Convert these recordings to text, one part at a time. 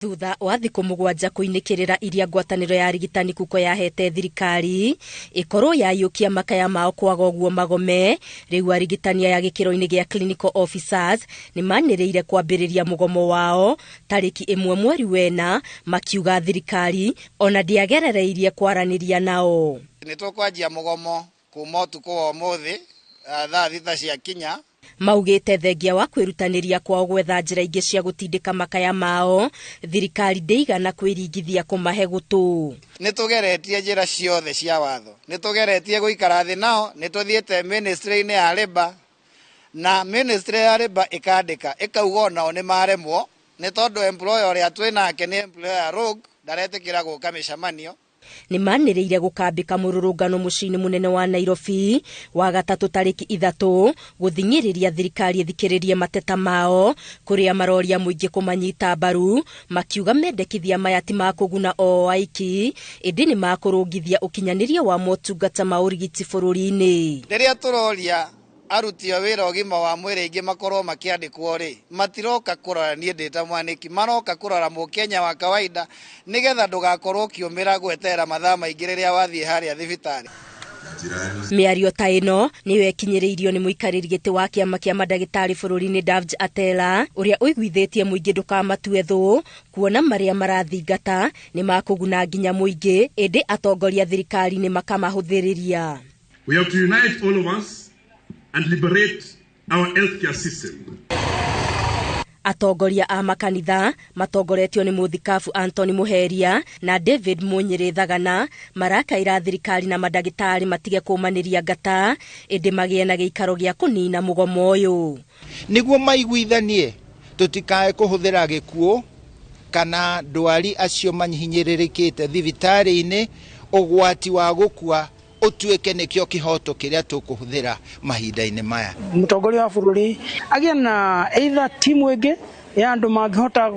Thutha wa thikũ 7 kũinĩkĩrĩra iria ngwatanĩro ya arigitani kuko yahete thirikari ĩkorwo yaiyũkia makaya mao kwaga ũguo magome, rĩu arigitani aya gĩkĩro-inĩ gĩa clinical officers nĩ manĩrĩire kwambĩrĩria mũgomo wao tarĩki 1 mweri wena, makiuga thirikari ona ndĩagerereirie kwaranĩria nao. Nĩ tũkwanjia mũgomo kuma ũtukũ wa ũmũthĩ thaa 6 cia kinya. Maugĩte thengia wa kwĩrutanĩria kwao gwetha njĩra ingĩ cia gũtindĩka makaya mao, thirikari ndĩigana kwĩringithia kũmahe gũtũ. Nĩ tũgeretie njĩra ciothe cia watho, nĩ tũgeretie gũikara thĩ nao, nĩ tũthiĩte ministry-inĩ ya Labour, na ministry ya Labour ĩkandĩka ĩkauga onao nĩ maremwo, nĩ tondũ employer ũrĩa twĩ nake nĩ employer rogue, ndaretĩkĩra gũka mĩcemanio. Nĩ manĩrĩire gũkambĩka mũrũrũngano mũciĩ-inĩ mũnene wa Nairobi wa gatatũ tarĩki 3 gũthing'ĩrĩria thirikari ĩthikĩrĩrie mateta mao, kũrĩa maroria mũingĩ kũmanyita mbaru, makiuga mendekithia maya ti ma kũguna o aiki, ĩndĩ nĩ makũrũngithia ũkinyanĩria wa motungata ma ũrigiti bũrũri-inĩ. Rĩrĩa tũroria aruti a wĩra ũgima wa mwĩrĩ aingĩ makorwo makĩandĩkwo rĩ, matiroka kũrora niĩ ndĩ ta mwanĩki, maroka kũrora mũkenya wa kawaida nĩgetha ndũgakorwo ũkĩũmĩra gweterera mathaa maingĩ rĩrĩa wathiĩ harĩa thibitarĩ. Mĩario ta ĩno nĩyo ĩkinyĩrĩirio nĩ mũikarĩri gĩtĩ wa kĩama kĩa mandagĩtarĩ bũrũri-inĩ Davji Atela, ũrĩa ũiguithĩtie mũingĩ ndũkamatue thũ, kuona marĩa marathingata nĩ makũguna nginya mũingĩ, ĩndĩ atongoria thirikari-inĩ makamahũthĩrĩria. We have to unite all of us and liberate our healthcare system. Atongoria a makanitha matongoretio nĩ mũthikabu Anthony Muheria na David Munyiri Thagana marakaira thirikari na mandagĩtarĩ matige kũmanĩria ngata, ĩndĩ magĩe na gĩikaro gĩa kũnina mũgomo ũyũ. Nĩguo maiguithanie tũtikae kũhũthĩra gĩkuũ kana ndwari acio manyihinyĩrĩrĩkĩte thibitarĩ-inĩ, ũgwati wa gũkua ũtuĩke nĩkĩo kĩhoto kĩrĩa tũkũhũthĩra mahinda-inĩ maya. Mũtongoria wa bũrũri agĩe na either timu ĩngĩ ya andũ mangĩhota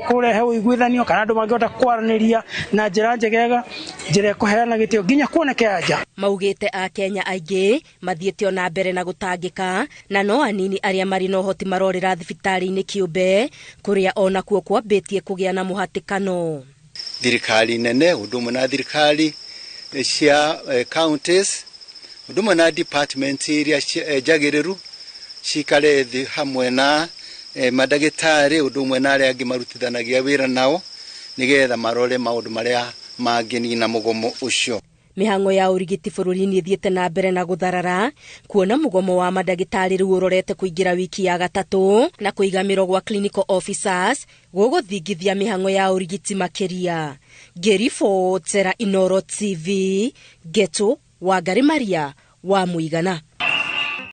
kũrehe ũiguithanio kana andũ mangĩhota kwaranĩria na njĩra njegega, njĩra ĩkũheana gĩtĩo nginya kuoneke anja. Maugĩte a Kenya aingĩ mathiĩte ona mbere na gũtangĩka, na no anini arĩa marĩ na ũhoti marorĩra thibitarĩ-inĩ kĩũmbe, kũrĩa onakuo kwambĩtie kũgĩa na mũhatĩkano. Thirikari nene ũndũ ũmwe na thirikari cia counties, ũndũ ũmwe na department iria njagĩrĩru cikare thĩ hamwe na mandagĩtarĩ, ũndũ ũmwe na arĩa angĩ marutithanagia wĩra nao, nĩgetha marore maũndũ marĩa mangĩnina mũgomo ũcio. Mĩhang'o ya ũrigiti bũrũri-inĩ ĩthiĩte na mbere na gũtharara, kuona mũgomo wa mandagĩtarĩ rĩu ũrorete kũingĩra wiki ya gatatũ na kũiga mĩro gwa clinical officers gũgũthingithia mĩhang'o ya ũrigiti makĩria. Ngĩribotera Inooro TV, Ngeto Wangari Maria wa Mũigana.